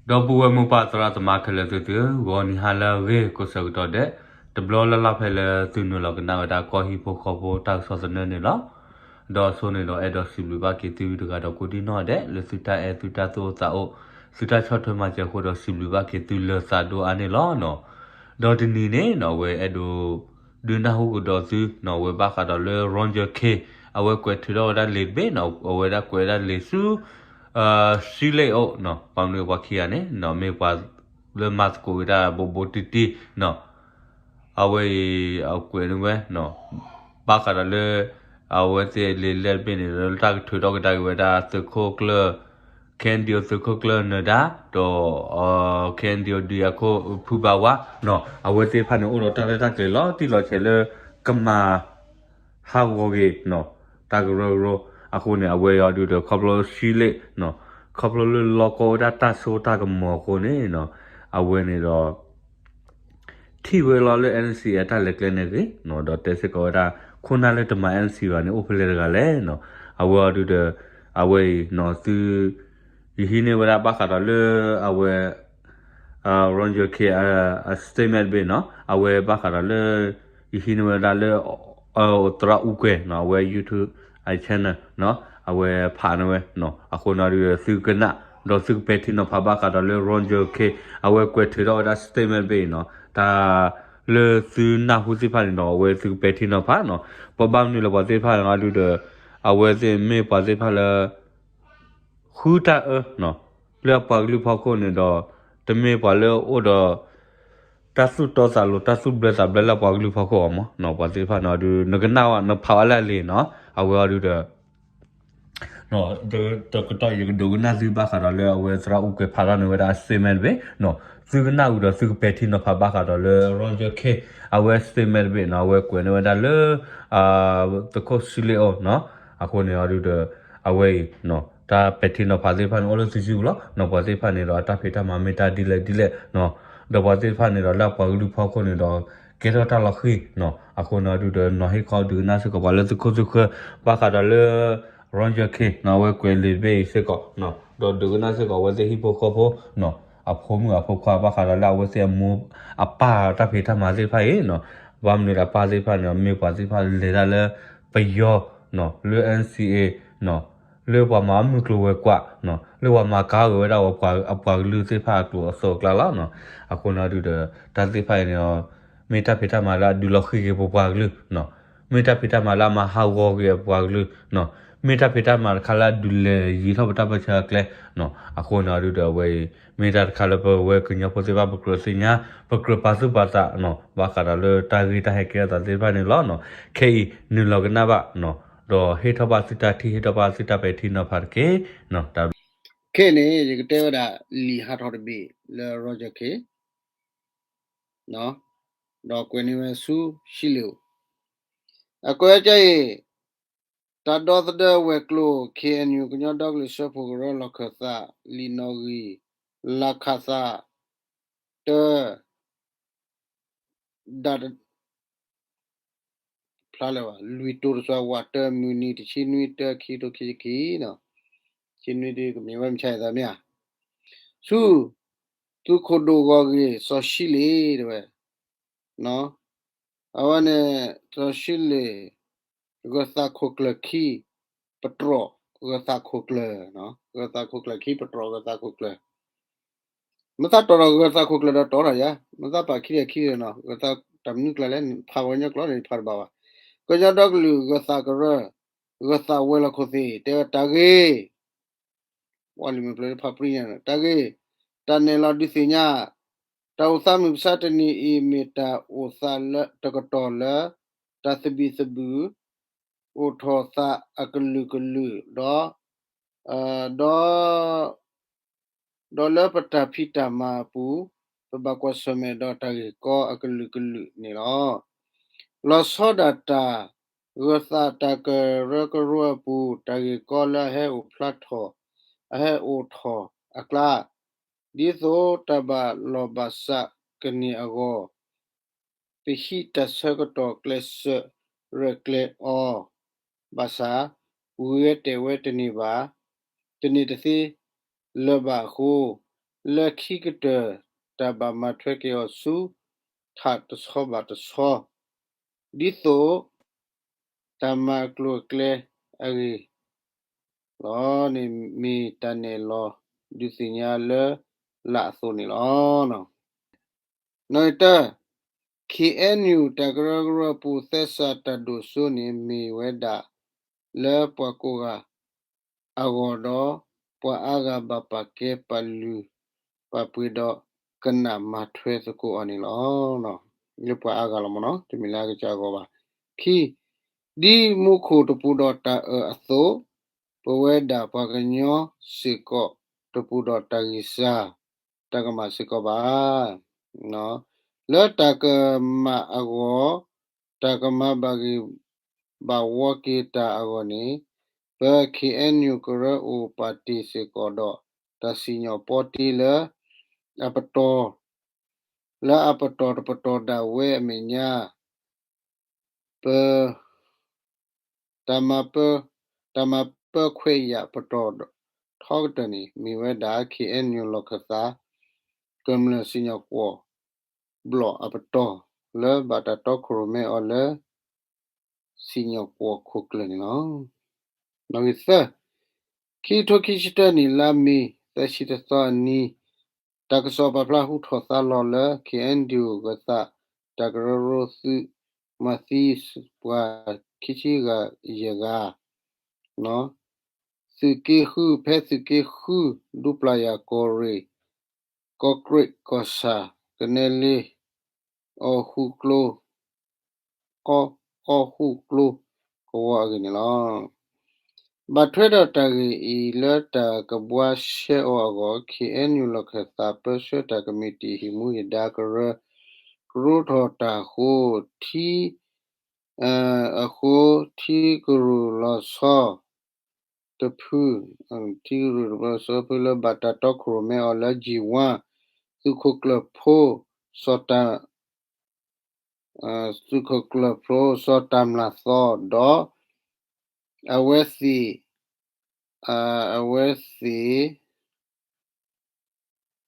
ဒီပုၢ်ဝဲၢ်မိၢ်ပၢ်သရၣ်သမါခဲလၢာ်သ့ၣ်သုဧၢ, ဂီၤနံၤဟါလၢအဂ့ၤကိးဆၢကတီၢ်ဒဲး, တဘျီလၢ်လၢ်ဖဲလၢသုနုာ်လီၤကနၣ်ဝဲဒၣ်ကီၢ်ဟံၣ်ဖိဃီဖိတၢ်ကစီၣ်သနၢၣ်န့ၣ်လီၤ. ဒီးအဆိန့ၣ်ဒီးအဲၣ်ဒိးစံးဘျုးဘၣ်က့ၤသုတဂၤဒီးကိးဒံၣ်နီၣ်ဒဲး လၢသုတၢ်အဲၣ်သုတၢ်သူၣ်အိၣ်သးအိၣ် သုတၢ်ဆီၣ်ထွဲမၤစၢၤအဃိဒီးစံးဘျုးဘၣ်က့ၤသုလၢသးဒိၣ်အါန့ၣ်လီၤနီၤ. ဒီးတနံၤန့ၣ်နီၤ အဝဲအဲၣ်ဒိး ဒုးနၢ်ဟူကဒီးသုနီၤ အဝဲဘၣ်ဃးဒီးလၢ Roger Khin အဝဲကွဲးထုးထီၣ်ဝဲဒၣ်လံာ်တဘ့ၣ်နီၤ အဝဲဒၣ်ကွဲးဝဲဒၣ်လံာ်ဆူ Shillelagh နီၤ ပှၤမနုၤပှၤခံဂၤန့ၣ်နီၤ မ့ၢ်ပှၤလၢမၤသကိးဝဲဒၣ်ဘိးဘိးတံၢ်တံၢ်နီၤ အဝဲအံၤအကွဲးန့ၢ်ဝဲနီၤ ဘၣ်ဃးဒီးလၢ အဝဲသ့ၣ်လံာ်လဲၢ်တဘ့ၣ်န့ၣ် လၢတၢ်ကထုးထီၣ်ကဒါက့ၤဝဲဒၣ်သုးခိၣ်ကျၢၢ် KNDO သုးခိၣ်ကျၢၢ်နၢၤဒါ ဒီး KNDO ဒုးယၤခိၣ်ဖုဘၣ်ဝါနီၤ အဝဲသ့ၣ်တဖၣ်န့ၣ် အိၣ်ဒီးတၢ်ရဲၣ်တၢ်ကျဲၤလီၤတံၢ်လီၤဆဲးလၢ ကမၤ ဟးဂီၤက့ၤနီၤ တၢ်ကရၢကရိ အဃိန့ၣ် အဝဲအံၤဒုးဒီး ခီဖျိ Shillelagh နီၤ ခီဖျိလၢလီၢ်ကီၢ်ဝဲဒၣ်တၢ်စိတၢ်ကမီၤအဃိန့ၣ်နီၤ အဝဲန့ၣ်ဒီး ထံၣ်ဝဲလီၤလၢ NCA အတၢ်လဲၤကျဲန့ၣ်ဂ့ၤနီၤ ဒီးတဲစ့ၢ်ကီးဝဲဒၣ် ခိၣ်နၢ်လၢတမၤ NCA ဘၣ်န့ၣ် အိၣ်ဖဲလဲၣ်တဂၤလဲၣ်နီၤ အဝဲအံၤဒုးဒီး အဝဲအံၤနီၤ သု ယဟံးန့ၢ်ဝဲဒၣ်ဘၣ်ဃးဒီးလၢ အဝဲ Roger Khin အ statement တဘ့ၣ်နီၤ အဝဲဘၣ်ဃးဒီးလၢ ယဟံးန့ၢ်ဝဲဒၣ်လၢ သရၣ်အူကွဲၤနီၤ အဝဲ YouTube channel နီၤ အဝဲဖးန့ၢ်ဝဲနီၤ အဃိန့ၣ်ဒုးဒီး သုကနၣ် ဒီးသုကပဲာ်ထံနီၤဖးဘၣ်ဃးဒီးလၢ Roger Khin အဝဲကွဲးထုးထီၣ်ဝဲဒၣ် statement တဘ့ၣ်နီၤ တၢ်လၢသုနၢ်ဟူသ့ၣ်တဖၣ်န့ၣ်ဒီး အဝဲသုကပဲာ်ထံနီၤဖးနီၤ ပဘၣ်မနုၤလၢပှၤသ့ၣ်တဖၣ်န့ၣ်ဒုးဒီး အဝဲသ့ၣ်မ့ၢ်ပှၤသ့ၣ်တဖၣ်လၢ ဃုတၢ်အၢနီၤ လၢအပှၤကလုာ်ဖီခိၣ်န့ၣ်ဒီး တမ့ၢ်ပှၤလၢအိၣ်ဒီး တၢ်သူၣ်တီသးလိၤ တၢ်သူၣ်ဘျၢသးဘျၢလၢအပှၤကလုာ်ဖီခိၣ်အီၤမးနီၤ ပှၤသ့ၣ်တဖၣ်န့ၣ်ဒုး နကနၣ်ဝဲ နဖးဝဲလၢအလံာ်နီၤ အဝဲအံၤဒုးဒီး တကတီၢ်ယကဒိးကနၣ်သုဘၣ်ဃးဒီးလၢအဝဲသရၣ်အူကွဲၤဖး တၢ်န့ၢ်ဝဲဒၣ် statement တဘ့ၣ်နီၤ သုကနၣ်ဝံၤဒီးသုကပဲာ်ထံနီၤဖးဘၣ်ဃးဒီးလၢ Roger Khin အဝဲ statement တဘ့ၣ်နီၤ အဝဲကွဲးန့ၢ်ဝဲဒၣ်လၢ သုးခိၣ် Shillelagh နီၤ အဃိန့ၣ်အံၤဒုးဒီး အဝဲအံၤ တၢ်ပဲာ်ထံနီၤဖးသ့ၣ်တဖၣ်န့ၣ် အိၣ်လၢသုစုပူၤလီၤနီၤ ပှၤသ့ၣ်တဖၣ်န့ၣ်ဒီး အတၢ်ဖံးတၢ်မၤမ့ၢ်တၢ်ဒ်လဲၣ်ဒ်လဲၣ်နီၤ ဒီးပှၤသ့ၣ်တဖၣ်န့ၣ်ဒီး လၢအပှၤကလုာ်ဖီခိၣ်န့ၣ်ဒီး ကဲထီၣ်တၢ်လီၤဃံၤနီၤ အဃိန့ၣ်အံၤဒုးဒီး နီၤဟ့ၣ်ခီဒုးကနၣ်စ့ၢ်ကီးပှၤလၢသုခိၣ်သုဃၢၤ ဘၣ်ဃးဒီးလၢ Roger Khin နီၤ အဝဲကွဲးလံာ်တဘ့ၣ်အံၤစ့ၢ်ကီးနီၤ ဒီးဒုးကနၣ်စ့ၢ်ကီးအဝဲသ့ၣ်ဟံၣ်ဖိဃီဖိနီၤ အဖိမုၣ်အဖိခွါ ဘၣ်ဃးဒီးလၢအဝဲသ့ၣ်အမိၢ်အပၢ်တၢ်ဖံးတၢ်မၤသ့ၣ်တဖၣ်အံၤနီၤ ဘၣ်မနုၤဒီးအပၢ်သ့ၣ်တဖၣ်န့ၣ် မ့ၢ်ပှၤသ့ၣ်တဖၣ်လဲၤတၢ်လၢပယီၤနီၤ လၢ NCA နီၤ လၢပှၤမၤအီၣ်မုၢ်ကျိၤဝဲၤကွာ်နီၤ လၢပှၤမၤကါဂ့ၤဝဲဒၣ်အပှၤကလုာ်သ့ၣ်တဖၣ်အကျိၤအသိးအကျါလီၤနီၤ အဃိန့ၣ်ဒုးဒီး တၢ်သ့ၣ်တဖၣ်အံၤန့ၣ် မ့ၢ်တၢ်ဖံးတၢ်မၤလၢအဒုးလီၤဃံၤက့ၤပပှၤကလုာ်နီၤ မ့ၢ်တၢ်ဖံးတၢ်မၤလၢအမၤဟးဂီၤက့ၤအပှၤကလုာ်နီၤ မ့ၢ်တၢ်ဖံးတၢ်မၤတခါလၢအဒုးလဲၤယံၤထီၣ်ပတၢ်ပၢဆှၢအကျဲနီၤ အဃိန့ၣ်ဒုးဒီးအဝဲအံၤ မ့ၢ်တၢ်တခါလၢပဝဲကညီဖိသ့ၣ်တဖၣ် ပကြၢးသ့ၣ်ညါ ပကြၢးပာ်သူၣ်ပာ်သးနီၤ ဘၣ်ဃးဒီးလၢတၢ်ဂ့ၢ်တၢ်ဟဲကဲထီၣ်သးသ့ၣ်တဖၣ်န့ၣ်လီၤနီၤ ခဲအံၤနုာ်လီၤကနၣ်ဘၣ်နီၤ ဒီးဟ့ၣ်ထီၣ်ဘၣ်သုတၢ်ထံၣ် ဟ့ၣ်ထီၣ်ဘၣ်သုတၢ်ပဲာ်ထံနီၤဖးတက့ၢ်နီၤ တၢ်ဘျုး ခဲအံၤန့ၣ် ယကတဲဝဲဒၣ်လံာ်ဟးထီၣ်တဘ့ၣ်လၢ Roger Khin ဒီးကွဲးန့ၢ်ဝဲဆူ Shillelagh အကွဲးကဲအံၤ တၢ်ဒီသဒၢဝဲၤကျိၤ K N U ကညီဒီကလုာ်စၢဖှိၣ်ကရၢလီၢ်ခၢၣ်သး လံာ်နီၣ်ဂံၢ် လါခးသး တၢ ဒၣ် ဖျါလၢၤဘၣ် လွံၢ်တိၤတစွၤ ဝးတၢ မုၢ်နံၤ တဆံနွံ တၢ ခံကထိခံဆံခံနီၤ ဆံနွံဒ်ကမ့ၢ်ဝဲမုၢ်ဆါအံၤသးမ့ၢ်ဧါ ဆူ သုးခိၣ်ဒိၣ်ဂီၢ်ဂ့ၢ် စီၤၡံလ့ၣ် တဲဝဲ အဝဲန့ၣ် စီၤၡံလ့ၣ် ဂၢၤသးခိၣ်ကျၢၢ်ခံ ပတြီၢ်ဂၢၤသးခိၣ်ကျၢၢ်, ဂၢၤသးခိၣ်ကျၢၢ်ခံ ပတြီၢ်ဂၢၤသးခိၣ်ကျၢၢ်, မ့ၢ်သးတီၢ်ထီၣ်ဂၢၤသးခိၣ်ကျၢၢ်ဒီးတီၢ်ထီၣ်ယၤ, မ့ၢ်သးပာ်ခံထံၣ်ခံထံၣ်နီၤ, ဂၢၤသးတၢ်မနုၤကျါလဲၣ်, ဖးပှၤကညီကျိာ်န့ၣ် ဖးတဘၣ်ဘၣ်. ကညီဒီကလုာ်ဂၢၤသးကရၢ, ဂၢၤသးဝဲၤလီၢ်ခိၣ်သ့ၣ် တဲဝဲတၢ်ဂ့ၢ် ဝံၤလံာ်မုၢ်ဖျၢၣ်ဖးပြံညါန့ၣ် တၢ်ဂ့ၢ်, တၢ်နဲၣ်လီၤဒုးသ့ၣ်ညါ, တၢ်အိၣ်သးမုၢ်မဆါတနံၤအံၤ မ့ၢ်တၢ်အိၣ်သးလၢတကတီၢ်လၢ တၢ်သဘံၣ်သဘုၣ် အိၣ်ထီၣ်သးအကလုာ်ကလုာ်, ဒီး ဒီး ဒီးလၢပတၢ်ဖံးတၢ်မၤအပူၤ ပဘၣ်ကွၢ်ဆၢၣ်မဲာ်ဒီးတၢ်ဂ့ၢ်ကီအကလုာ်ကလုာ်န့ၣ်လီၤ. လီၤဆီဒၣ်တၢ် ဂၢၤသးတၢ်ကရၢကရိအပူၤ တၢ်ဂ့ၢ်ကီလၢအဟဲအိၣ်ဖျါထီၣ် အဟဲအိၣ်ထီၣ်အကျါ, ဒ်သိးတၢ်ဘၣ်လီၢ်ဘၣ်စးကန့ၢ်အဂီၢ် ပဟံးတၢ်ဆၢကတီၢ်ကျဲးစၢးရဲၣ်ကျဲၤအီၤ ဘၣ်ဆၣ် ပဂ့ၤတဲာ်ဝဲတန့ၢ်ဘၣ်, တန့ၢ်တသ့လၢၤဘၣ်အဃိ, လၢခံကတၢၢ် တၢ်ဘၣ်မၤထွဲက့ၤအီၤဆူ ထးတဆီဘၣ်တဆီ ဒ်သိး တၢ်မၤအကျိၤအကျဲအဂ့ၢ်လီၤန့ၣ် မ့ၢ်တၢ်နဲၣ်လီၤဒုးသ့ၣ်ညါလၢ လၢအသိးန့ၣ်လီၤ. နီၣ်ဂံၢ်တၢ, ခ့ၣ်အဲၣ်ယူၣ် တၢ်ကရၢကရိအပူၤ သဲစးတၢ်ဒိၣ်စိန့ၣ် မ့ၢ်ဝဲဒၣ်လၢပှၤကိးဂၤအဂီၢ်ဒီး ပှၤအါဂၤဘၣ်ပာ်ကဲပာ်လုၢ်ပာ်ပှ့ၤဒီး ကနၣ်မၤထွဲသကိးအီၤန့ၣ်လီၤ. လၢပှၤအါဂၤလီၤမ့ၢ်နီၤ, တမ့ၢ်လၢအကစၢ်အဂီၢ်ဘၣ်. ခံ, ဒ်မူခိၣ်တပူၤဒီးတၢ်အၢၣ်အသိး, ပဝဲဒၣ်ပှၤကညီစ့ၢ်ကီး တပူၤဒီးတၢ်ဂံၢ်စၢ် တၢ်ကမၣ်စ့ၢ်ကီးဘၣ်. လၢတၢ်ကမၣ်အဂီၢ်, တၢ်ကမၤဘၣ်ဂ့ၢ်ဘၣ်ဝီက့ၤတၢ်အဂီၢ်န့ၣ်, ပ ခ့ၣ်အဲၣ်ယူၣ် ကရၢအိၣ်ပာ်တ့ၢ်စ့ၢ်ကီးဒီး တၢ်စံၣ်ညီၣ်ပီတ့လၢ အပတီၢ်, လၢအပတီၢ်တပတီၢ်ဒၣ်ဝဲအမဲာ်ညါ ပ တၢ်မၤပၢ, တၢ်မၤပၢခွဲးယာ်ပတီၢ်ထီကတၢၢ်န့ၣ် မ့ၢ်ဝဲဒၣ် ခ့ၣ်အဲၣ်ယူၣ် လီၢ်ခၢၣ်သး ကမျၢၢ်စံၣ်ညီၣ်ကွီၢ်ဘျီၣ်အပတီၢ် လၢဘၣ်တၢ်တီခိၣ်ရိၣ်မဲအီၤလၢ စံၣ်ညီၣ်ကွီၢ်ခိၣ်ကျၢၢ်န့ၣ်လီၤ. နီၣ်ဂံၢ်သၢ, ခံကထိခံဆံတၢနံၣ် လါမ့ၤ သၢဆံတသီအနံၤ, တၢ်ကစီၣ်ပာ်ဖျါဟူထီၣ်သါလီၤလၢ ခ့ၣ်အဲၣ်ယူၣ် ဂၢၤသး တၢ်ကရၢကရိသုး မၤသံပှၤခံဆံဂၤယဲၢ်ဂၤ, သုးက့ဃု ဖဲသုးက့ဃု ဒူပျၢ်ယၤ ကီၢ်ရ့ၣ် ကီၢ်ကရ့ၣ် ကီၢ်ဆၣ် ကနဲလ့ အီၣ်ဃူကျိ အီၣ်ဃူကျိကဝီၤအဂ့ၢ်န့ၣ်လီၤ. ဘၣ်ထွဲဒီးတၢ်ဂ့ၢ်အံၤ လၢတၢ်ကဘှါရှဲအီၤအဂီၢ် ခ့ၣ်အဲၣ်ယူၣ် လီၢ်ခၢၣ်သး ပၢဆှၢတၢ်ကမံးတံာ် ဟံၣ်မူဟံၣ်ဒါကရၢ ကရူၢ်ထီၣ်တၢ်အဃိ ထံ အဃိ ထံကရူၢ်လီၤဆီ တဖု, ထံကရူၢ်တဖု လၢဘၣ်တၢ်တီခိၣ်ရိၣ်မဲအီၤလၢ ကၠံၣ်ဝါ သုးခိၣ်ကျၢၢ်ဖိ စီၤတၢ် သုးခိၣ်ကျၢၢ်ဖိ စီၤတၢ်မျၢ်သီ ဒီး အဝဲသ့ၣ် အဝဲသ့ၣ်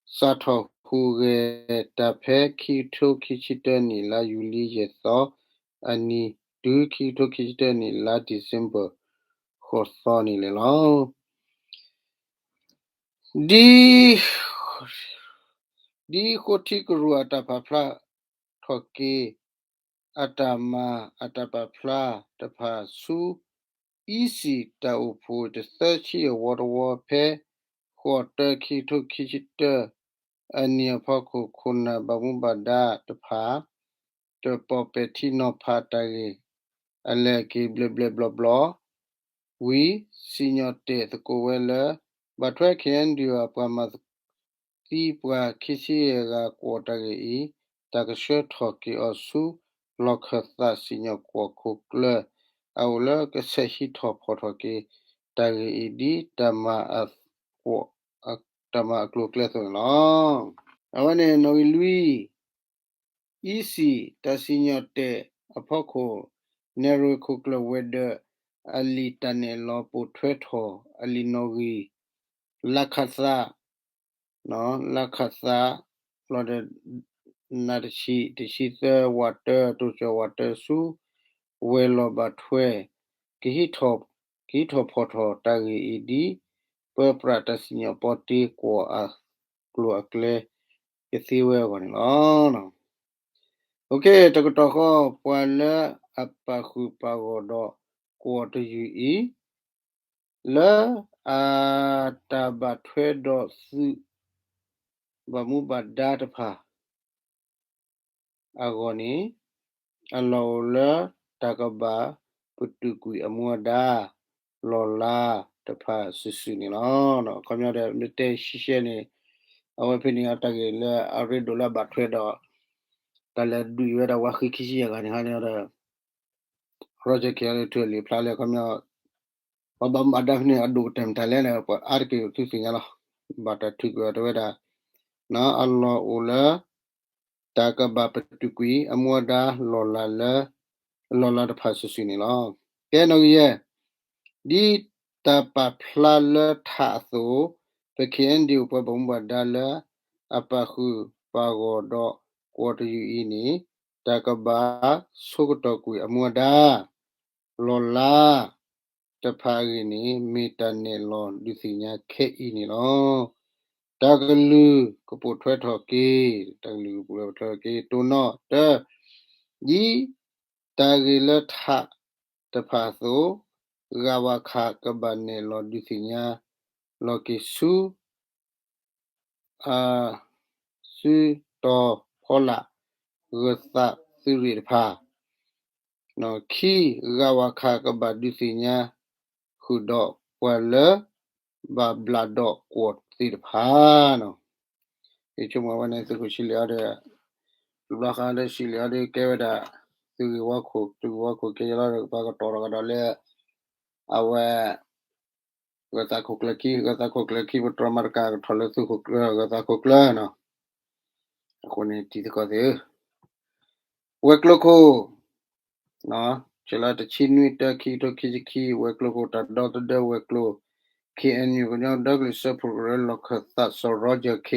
စးထီၣ်ဟူးဂဲၤတၢ်ဖဲ ခံကထိခံဆံတၢနံၣ် လါယူၤလံယဲၢ်သီအနံၤ တုၤခံကထိခံဆံတၢနံၣ် လါဒံၣ်စ့ဘၢၣ် ဃိးသီန့ၣ်လီၤ. ဒ် ဒ်ဃိထံကရူၢ်အတၢ်ပာ်ဖျါထီၣ်က့ၤ အတၢ်မၤအတၢ်ပာ်ဖျါတဖၣ်ဆူ အံစံၣ်တၢ်အိၣ်ဖှိၣ်တသၢဆံအဝီတဝီ ဖဲ ဃိးတၢခံကထိခံဆံတၢ အနံၣ်အဖီခိၣ် ခိၣ်နၢ်ဘၣ်မူဘၣ်ဒါတဖၣ် တပိာ်ပဲာ်ထံနီၤဖးတၢ်ဂ့ၢ် အလဲၤက့ၤဘျဲးဘျဲးဘျီဘျီ ဝံၤ စံၣ်ညီၣ်တဲာ်သကိးဝဲလၢ ဘၣ်ထွဲ ခ့ၣ်အဲၣ်ယူၣ် အပှၤမၤသံပှၤခံဆံယဲၢ်ဂၤကွီၢ်တၢ်ဂ့ၢ်အံၤ တၢ်ကဆှၢထီၣ်က့ၤအီၤဆူ လီၢ်ခၢၣ်သးစံၣ်ညီၣ်ကွီၢ်ခိၣ်ကျၢၢ် အအိၣ်လၢကဆဲးဟံးထီၣ်ဖီၣ်ထီၣ်က့ၤ တၢ်ဂ့ၢ်အံၤဒ်တၢ်မၤအကျိၤ တၢ်မၤအကျိၤအကျဲအသိးန့ၣ်လီၤ. အဝဲန့ၣ်နီၣ်ဂံၢ်လွံၢ် အံစံၣ် တၢ်စံၣ်ညီၣ်တဲာ်အဖီခိၣ် နဲၣ်ရွ့ၣ်ခိၣ်ကျၢၢ်ဝဲၤဒၢး အလံာ်တၢ်နဲၣ်လီၤပိာ်ထွဲထီၣ် အလံာ်နီၣ်ဂံၢ် လါခးသး လါခးသး လီၤဒီး နၢ်တဆံ တဆံသၢ ဝးတၢ တိစၢၤဝးတၢ ဆူ ဝဲၤလီၢ်ဘၣ်ထွဲ ကဟံးထီၣ် ကဟံးထီၣ်ဖီၣ်ထီၣ်တၢ်ဂ့ၢ်အံၤဒ် ပၢပြးတၢ်စံၣ်ညီၣ်ပီတ့ကွီၢ်အကျိၤအကျဲ ကသ့ဝဲအဂီၢ်န့ၣ်လီၤ. တကတီၢ်ဃီ ပှၤလၢအပာ်ဃုာ်ပာ်ဂီၢ်ဒီးကွီၢ်တယုၢ်အံၤ လၢအတၢ်ဘၣ်ထွဲဒီးသုး ဘၣ်မူဘၣ်ဒါတဖၣ် အဂီၢ်န့ၣ် အလီၢ်အိၣ်လၢတၢ်ကဘၣ်ပတုာ်ကွံာ်အမူအဒါ လီၢ်လၤတဖၣ်စုာ်စုာ်န့ၣ်လီၤ. ခီပညီဒီး မ့ၢ်တဲရှဲရှဲန့ၣ် အဝဲဖဲန့ၣ်အတၢ်ဂ့ၢ်လၢအရ့ဒိၣ်လၢအဘၣ်ထွဲဒီး တၢ်လဲၤဒုးဝဲဒၣ်ဝါဃံခံဆံယဲၢ်ဂၤန့ၣ်ဟန့ၣ်ဒီး Roger Kennedy အလံာ်ဖျါလၢ ခီပညီ ပှၤဘၣ်မူဘၣ်ဒါဖဲန့ၣ် အဒိၣ်ကတၢၢ်မတၤလဲၣ်န့ၣ် ပှၤအါတက့ၢ်သုသ့ၣ်ညါလီၤ. ဘၣ်တၢ်ထုးကွံာ်အီၤတဲဝဲဒၣ် အလီၢ်အိၣ်လၢ တၢ်ကဘၣ်ပတုာ်ကွံာ် အမူအဒါလီၢ်လၤလၢ လီၢ်လၤတဖၣ်စုာ်စုာ်န့ၣ်လီၤ. ကဲနီၣ်ဂံၢ်ယဲၢ် ဒ်တၢ်ပာ်ဖျါလၢထးအသိး ပ ခ့ၣ်အဲၣ်ယူၣ် ပှၤဘၣ်မူဘၣ်ဒါလၢအပာ်ဃုာ်ပာ်ဂီၤဒီးကွီၢ်တယုၢ်အံၤန့ၣ် တၢ်ကဘၣ်ဆိကတီၢ်ကွံာ်အမူအဒါ လီၤလးတဖၣ်အဂ့ၢ်န့ၣ် မ့ၢ်တၢ်နဲၣ်လီၤဒုးသ့ၣ်ညါခဲအံၤန့ၣ်လီၤ. တၢ်ကလုၢ်ကပိာ်ထွဲထီၣ်က့ၤ, တၢ်ကလုၢ်ကပိာ်ထွဲထီၣ်က့ၤ တိၢ်နီၣ်တၢ် ဒ်တၢ်ဂ့ၢ်လၢထးတဖၣ်အသိး, ဂၤဝၤခး ကဘၣ်နဲၣ်လီၤဒုးသ့ၣ်ညါလီၤက့ၤဆူ စုတီၤဖီလာ် ဂၢၤသးသုးရ့ၣ်တဖၣ်, ခံ, ဂၤဝၤခး ကဘၣ်ဒုးသ့ၣ်ညါဃုာ်ဒီးပှၤလၢဘၣ်ဘျးဒီးကွီၢ်သ့ၣ်တဖၣ် ယဆိကမိၣ်ဝဲန့ၣ် သုးခိၣ်ဆံလ့ၤအီၤဒီး တဘျီဃီဒီးဆံလ့ၤအီၤဒီးကဲဝဲဒၣ် သုးဂ့ၢ်ဝီခိၣ် သုးဂ့ၢ်ဝီခိၣ်ကဲယလီၤဒီး ပှၤကတီၤထီၣ်ကဒီးလၢ အဝဲ ဂၢၤသးခိၣ်ကျၢၢ်ခံ ဂၢၤသးခိၣ်ကျၢၢ်ခံ ပတြီမၤတကးကထီၣ်လၢသုးခိၣ်ကျၢၢ် ဂၢၤသးခိၣ်ကျၢၢ်နီၤ. အဃိန့ၣ် တံၤသကိးသ့ၣ်ဧၢ ဝဲၤကျိၤခိၣ် ဆဲးလီၤတဆံနွံ တၢ ခံကထိခံဆံခံ ဝဲၤကျိၤခိၣ် တၢ်ဒီသဒၢဝဲၤကျိၤ ခ့ၣ်အဲၣ်ယူၣ် ကညီဒီကလုာ်စၢဖှိၣ်ကရၢ လီၢ်ခၢၣ်သး စီၤရီကၠၢ်ခ့နီၤ.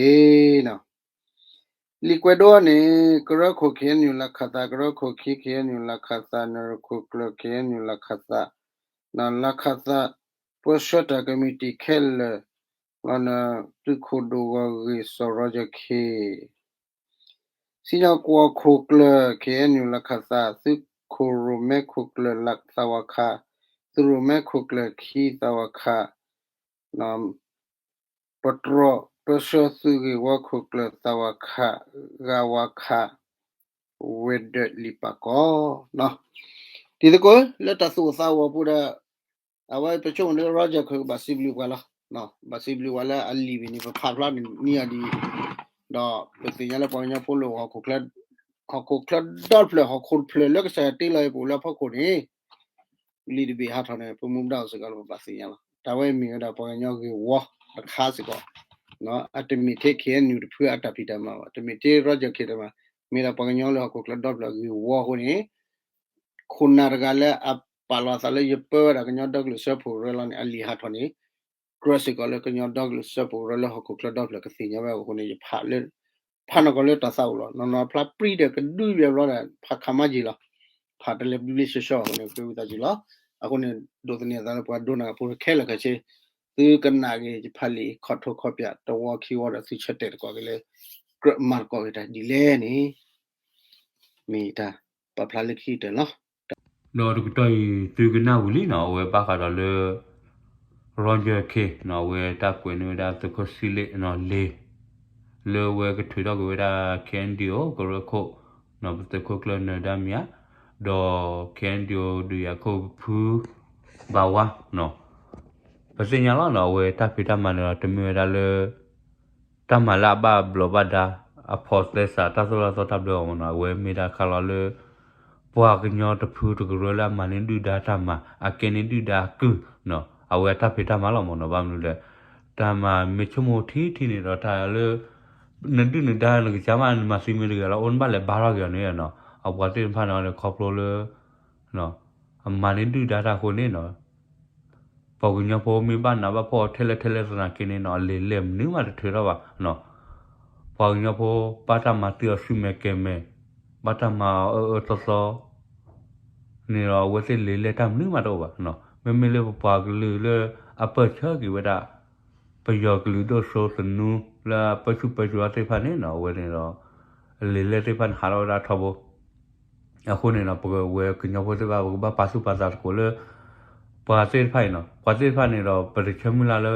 လံာ်ကွဲးဒိၣ်န့ၣ် ကရၢခိၣ် ခ့ၣ်အဲၣ်ယူၣ် လၢခၢၣ်သး ကရၢခိၣ်ခံ ခ့ၣ်အဲၣ်ယူၣ် လၢခၢၣ်သး နၢၤခိၣ်ကျၢၢ် ခ့ၣ်အဲၣ်ယူၣ် လၢခၢၣ်သး လၢခၢၣ်သး ပၢဆှၢတၢ်ကမံးတံာ်ခဲလၢာ် လီၤနၢ် သုးခိၣ်ဒိၣ်ဂီၢ်ဂ့ၢ် စီၤရီကၠၢ်ခ့ စံၣ်ညီၣ်ကွီၢ်ခိၣ်ကျၢၢ် ခ့ၣ်အဲၣ်ယူၣ် လၢခၢၣ်သး သုးခိၣ်ရိၣ်မဲခိၣ်ကျၢၢ် လၢသးဝၤခး သုးရိၣ်မဲခိၣ်ကျၢၢ်ခံ သးဝၤခး ပတြီၢ်ပၢဆှၢသုးဂ့ၢ်ဝီခိၣ်ကျၢၢ် သးဝၤခး ဂၤဝၤခး ဝဲၤဒၢးလံာ်ပာ်ကီၤ တံၤသကိး လၢတၢ်သူၣ်အိၣ်သးအိၣ်အပူၤဒီး အဝဲပဆိကမိၣ်လၢ ရီကၠၢ်ခ့ ကဘၣ်စံးဘျုးပှၤလီၤ. ဘၣ်စံးဘျုးပှၤလၢအလံာ်ဘ့ၣ်န့ၣ် ပဖးဖျါန့ၢ်အီၤဒ်အံၤ, ဒီးပသ့ၣ်ညါလၢပှၤကညီဖိလၢ ဟီၣ်ခိၣ်ချၢဒီဖျၢၣ် ဟီၣ်ခိၣ်တဖျၢၣ်လၢကစၢ်ယွၤတ့လီၤအပူၤလၢအဖီခိၣ်န့ၣ် လံာ်တဘ့ၣ်ဟးထီၣ်န့ၣ် ပမူဒါအိၣ်စ့ၢ်ကီးလၢပဘၣ်သ့ၣ်ညါလီၤ. တၢ်ဝဲမ့ၢ်ဝဲဒၣ်ပှၤကညီဂ့ၢ်ဝီတခါစ့ၢ်ကီး, အတမ့ၢ်ထဲ ခ့ၣ်အဲၣ်ယူၣ် တဖုအတၢ်ဖံးတၢ်မၤဘၣ်, တမ့ၢ်ထဲ ရီကၠၢ်ခ့ တၢ်မၤ, မ့ၢ်ဒၣ်ပှၤကညီလၢဟီၣ်ခိၣ်ချၢဒီဖျၢၣ်အဂ့ၢ်ဝီအဃိန့ၣ် ခိၣ်နၢ်တဂၤလၢအပာ်လီၤအသးလၢယပၢဝဲဒၣ်ကညီဒီကလုာ်စၢဖှိၣ်ကရၢလီၤန့ၣ် အလံာ်ဟးထီၣ်န့ၣ် ကြၢးစ့ၢ်ကီးလၢကညီဒီကလုာ်စၢဖှိၣ်ကရၢလၢဟီၣ်ခိၣ်ချၢဒီဖျၢၣ်ကသ့ၣ်ညါဝဲအဃိန့ၣ် ယဖးလၢ ဖးနီၢ်ကီၢ်လၢတၢ်သးအိၣ်လီၤ. နီၢ်နီၢ်ဖျါပြံဒီးကဒုယဲၢ်ဘျီဒီး ဖးခးမးယံာ်လီၤ. ဖးတလဲၤဘျ့ဘျ့ဆှီဆှီအဃိန့ၣ် ကဲဝံသးစူၤလီၤ. အဃိန့ၣ် ဒိးသန့ၤအသးလၢပှၤဒိကနၣ်ဖိခဲလၢာ်ခဲဆ့ သုကနၣ်က့ၤယဖးလံာ်ခီၣ်ထိခီပၠးတဝီခံဝီဒီး သုဆၢတဲာ်သကိးက့ၤလၢ ကြၢးမၤသကိးက့ၤတၢ်ဒ်လဲၣ်န့ၣ် မ့ၢ်တၢ်ပာ်ဖျါလၢခံကတၢၢ်လီၤ. ဒီးတကတီၢ်အံၤ သုကနၣ်ဝံၤလံနီၤ အဝဲဘၣ်ဃးဒီးလၢ ရီကၠၢ်ခ့နီၤ အဝဲတၢ်ကွဲးန့ၢ်ဝဲဒၣ်သုးခိၣ်ဆံလ့ၣ်နီၤ လ့ၤ လၢအဝဲကထုးထီၣ်က့ၤဝဲဒၣ် ခ့ၣ်အဲၣ်ယူၣ် ကရၢခိၣ်နီၤ ပသုးခိၣ်ကျၢၢ်နၢၤဒါမံၤဧါ ဒီး ခ့ၣ်အဲၣ်ယူၣ် ဒုးယၤခိၣ်ဖု ဘၣ်ဝါနီၤ ပသ့ၣ်ညါလီၤနီၤ အဝဲတၢ်ဖံးတၢ်မၤန့ၣ်ဒီး တမ့ၢ်ဝဲဒၣ်လၢ တၢ်မၤလၢအဘၣ်ဘျီးဘၣ်ဒါ အဖိးသဲစး တၢ်သိၣ်တၢ်သီတၢ်ဘျၢအီၤမ့ၢ်နီၤ အဝဲမ့ၢ်ဒၣ်ခါလီၤလၢ ပှၤကညီတဖုတကရၢလၢအမၤန့ၢ်ဒုၣ်ဒါတၢ်မၤ အကဲန့ၢ်ဒုၣ်ဒါအကုၢ်နီၤ အဝဲအတၢ်ဖံးတၢ်မၤလီၤမ့ၢ်နီၤ ဘၣ်မနုၤလဲၣ် တၢ်မၤမ့ၢ်ဆိကမိၣ်ထံထံန့ၣ်ဒီး တၢ်လၢ နဒုၣ်နဒါနကစၢ်မး နမၤသံမ့ၢ်တဂ့ၤလီၤ အိၣ်နဘၣ်လဲၤဘါထီၣ်က့ၤအီၤန့ၣ်နီၤ အပှၤသ့ၣ်တဖၣ်န့ၣ်ဒီး ခီဖျိလၢ အမၤန့ၢ်ဒုၣ်ဒါတၢ်အဃိန့ၣ်နီၤ ပှၤကညီဖိမ့ၢ်ဘၣ်နးဘၣ်ဖှီၣ်ထဲလဲၣ်ထဲလဲၣ်သနာ်က့န့ၣ်နီၤ အလံာ်လဲၢ်မနုၤမးတထုးထီၣ်ဘၣ်နီၤ ပှၤကညီဖိဘၣ်တၢ်မၤတုၤအီၤဆူမဲာ်ကဲၤမဲာ် ဘၣ်တၢ်မၤအီၤအၢအၢသီသီ န့ၣ်ဒီး အဝဲသ့ၣ်လံာ်လဲၢ်တၢ်မနုၤမးတအိၣ်ဘၣ်နီၤ မ့မ့ၢ်လၢပပှၤကလုာ်လၢအပၢၢ်ဆၢက့ၤဝဲဒၣ် ပယီၤကလုာ်ဒိၣ်စိသနူ လၢအပၢဆူၣ်ပၢစိးအသ့ၣ်တဖၣ်န့ၣ်နီၤ အဝဲန့ၣ်ဒီး လံာ်လဲၢ်သ့ၣ်တဖၣ်န့ၣ်ဟးထီၣ်ဝဲဒၣ်ထီဘိ အဃိန့ၣ်ဒီး ပဝဲကညီဖိသ့ၣ်တဖၣ် ပကဘၣ်ပာ်သူၣ်ပာ်သးသကိးလၢ ပှၤသ့ၣ်တဖၣ်အံၤနီၤ ပှၤသ့ၣ်တဖၣ်န့ၣ်ဒီး ပတဆၢမုၢ်လၢ်လၢ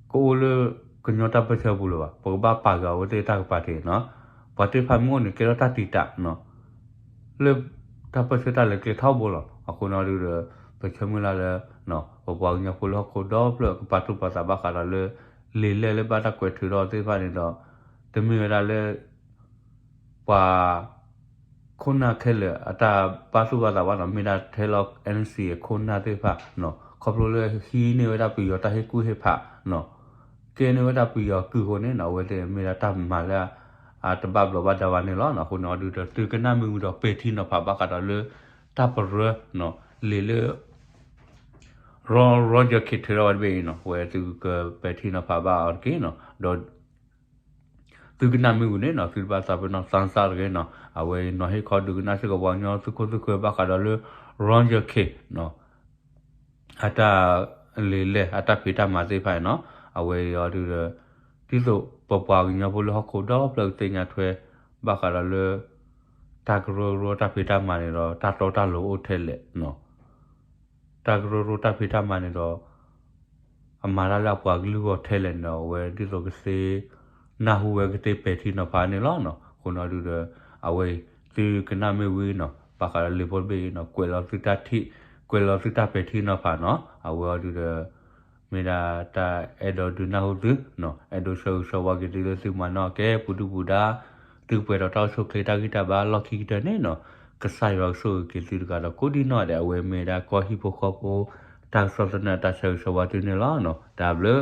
ကအိၣ်လၢကညီတၢ်ပၢဆှၢပူၤလၢၤဘၣ် ပကဘၣ်ပာ်က့ၤအဝဲသ့ၣ်တၢ်ကပၤတ့ၢ်နီၤ ပှၤသ့ၣ်တဖၣ်မ့ၢ်အိၣ်န့ၣ် ကဲထီၣ်တၢ်တံာ်တာ်နီၤ လၢတၢ်ပၢဆှၢတၢ်လဲၤကျဲထီဘိလီၤ. အဃိန့ၣ်ဒီး ပဆၢမုၢ်လၢ်လၢ ပပှၤကညီဖိလၢဟီၣ်ခိၣ်ဒီဖျၢၣ် ကပာ်သူၣ်ပာ်သးဘၣ်ဃးဒီးလၢ လံာ်လဲၢ်လၢဘၣ်တၢ်ကွဲးထုးထီၣ်သ့ၣ်တဖၣ်န့ၣ်ဒီး တမ့ၢ်ဝဲဒၣ်လၢ ပှၤ ခိၣ်နၢ်ခဲလၢာ်အတၢ်ပာ်သူၣ်ပာ်သးဘၣ်နီၤ မ့ၢ်ဒၣ်ထဲလီၤ NC အခိၣ်နၢ်သ့ၣ်တဖၣ်နီၤ ခီဖျိလၢဟံးန့ၢ်ဝဲဒၣ်ပယီၤတၢ်ဟ့ၣ်ကူၣ်ဟ့ၣ်ဖးနီၤ ကဲန့ၢ်ဝဲဒၣ်ပယီၤကုၢ်အဃိန့ၣ်နီၤ အဝဲသ့ၣ်မ့ၢ်ဒၣ်တၢ်မၤလၢ အတဘၣ်ဘျီးဘၣ်ဒါဘၣ်န့ၣ်လီၤ. အဃိန့ၣ်အီၤဒုးဒီး သုကနၣ်မ့ၢ်ဝံၤဒီး ပဲာ်ထံနီၤဖးဘၣ်ဃးဒီးလၢ တၢ်ပရၢနီၤ လံာ်လၢ Roger Khin ထုးထီၣ်ဝဲတဘ့ၣ်အံၤနီၤ ဝဲသုကပဲာ်ထံနီၤဖးဘၣ်အီၤတက့ၢ်နီၤ ဒီး သုကနၣ်မ့ၢ်ဝံၤန့ၣ်နီၤ သုတဘၣ်သးပ့ၤနီၣ်သးစၢ်တဂ့ၤနီၤ အဝဲနီၤဟ့ၣ်ခီဒုးကနၣ်စ့ၢ်ကီးပှၤကညီသုခိၣ်သုဃၢၤဘၣ်ဃးဒီးလၢ Roger Khin နီၤ အတၢ်လံာ်လဲၢ်အတၢ်ဖံးတၢ်မၤသ့ၣ်တဖၣ်နီၤ အဝဲအံၤအီၤဒုးဒီး ဒ်သိးပပှၤကညီဖိလၢဟီၣ်ခိၣ်ဒီဖျၢၣ်ကသ့ၣ်ညါထွဲ ဘၣ်ဃးဒီးလၢ တၢ်ကရၢကရိတၢ်ဖံးတၢ်မၤန့ၣ်ဒီး တၢ်တီတၢ်လိၤအိၣ်ထဲလဲၣ်နီၤ တၢ်ကရၢကရိတၢ်ဖံးတၢ်မၤန့ၣ်ဒီး အမၤတၢ်လၢအပှၤကလုာ်ဂီၢ်ထဲလဲၣ်န့ၣ်ဒီး အဝဲဒ်သိးကသ့ နၢ်ဟူဝဲကသ့ပဲာ်ထံနီၤဖးန့ၣ်လီၤနီၤ. အဃိန့ၣ်ဒုးဒီး အဝဲအံၤ သုကနၣ်မ့ၢ်ဝံၤနီၤ ဘၣ်ဃးဒီးလံာ်ဖိတဘ့ၣ်အံၤနီၤ ကွဲးလီၤသုတၢ်ထံၣ် ကွဲးလီၤသုတၢ်ပဲာ်ထံနီၤဖးနီၤ အဝဲအံၤဒုးဒီး မ့ၢ်ဒၣ်တၢ်အဲၣ်ဒိးဒုးနၢ်ဟူသုနီၤ အဲၣ်ဒိးဆၢဂ့ၤဆၢဝါက့ၤသုလၢသုမၤနီၣ်ကဲပူၤဒုၣ်ပူၤဒါ သုကပှဲၤဒီးတၢ်အိၣ်ဆူၣ်အိၣ်ချ့တၢ်ဂံၢ်တၢ်ဘါလီၢ်ခံကတၢၢ်န့ၣ်နီၤ ကစၢ်ယွၤကဆိၣ်ဂ့ၤက့ၤသုတဂၤဒီးကိးဒံနီၢ်ဒဲး အဝဲမ့ၢ်ဒၣ်ကီၢ်ဟံၣ်ဖိဃီဖိ တၢ်ကစီၣ်သနၢၣ်တၢ်ဆၢဂ့ၤဆၢဝါသုန့ၣ်လီၤနီၤ တၢ်ဘျုး